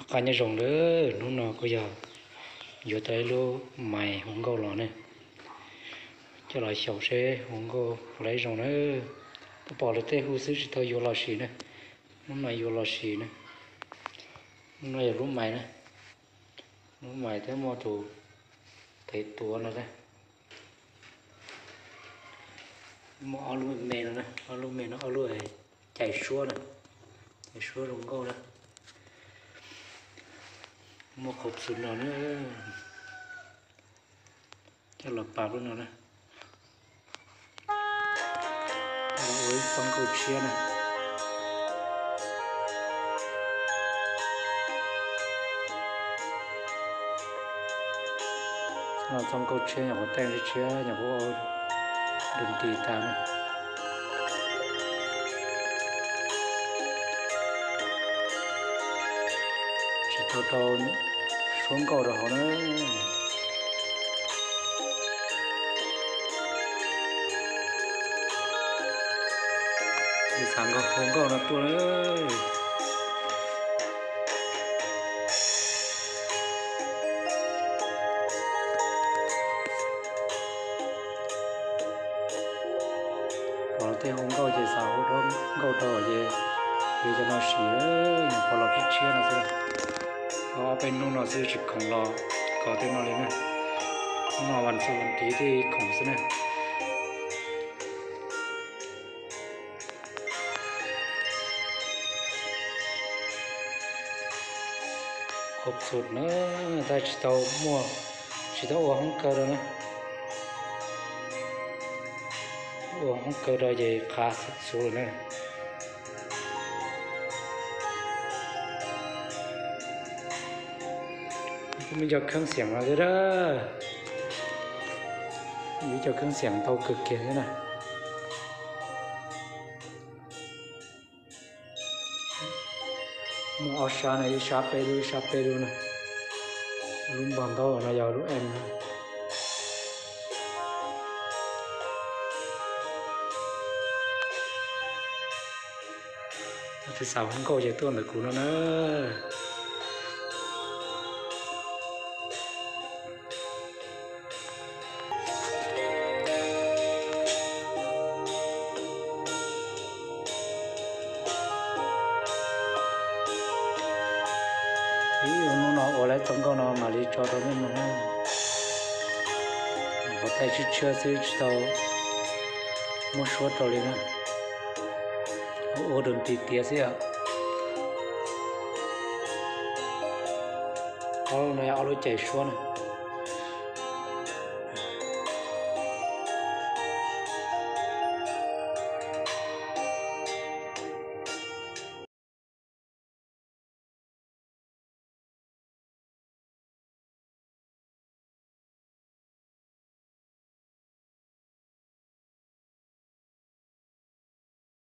Qab nyob zoo lawm, hnub no kuj yog yuav tau ib lub mais hu nkauj los ne, coj los xyaum seb hu nkauj puas lab zoo na. Pom pom lawv tej hu xwb tsis tau yuav los sis na. Hnub no yuav los sis na. Hnub no yog lub mais na, lub mais thiab muaj tus tev tuav no na. Muaj ob lub me no, ob lub me no, ob lub cais suab na, cais suab zoo nkauj na. Muaj qhov xus no na, coj los pas lub no na. Los ua ib txoj nkauj tshiab na. Txoj nkauj tshiab nyuam qhuav teej tshiab nyuam qhuav ua dum tis tas na. Tsis tau rau suab nkauj rau hauv na. Xav nkauj hu nkauj no tuaj na. Pom tej hu nkauj ces xav hu nkauj rau ces yuav cov no sim, nyuam qhuav los tshiab tshiab no xwb. Ob peb hnub no xwb tsis khoom los kov tej no li na. Hnub no vas xuv vas tiv thiaj khoom xwb na. Qhov xus na, tab tsis tau muaj, tsis tau ua hoob kaw rau na. Ua hoob kaw rau ces qhav xus lawm na. Kuj muaj cov kheeb xiam no thiab, ib co kheeb xiam ntau kawg kiag thiab na. Muaj ob sab na, ib sab peb lub, ib sab peb lub na. Lub npog ntaub no yog lub em na. Tus xav hu nkauj ces tuaj ntawm kuv no na. Ib hnub no ua lawm txoj nkauj no mam li tso rau nej mloog na. Qhov taij tshiab tshiab xwb tsis tau muab suab rau li na. Ua dum tis tiav xwb os. Ob lub no yog ob lub cais suab na.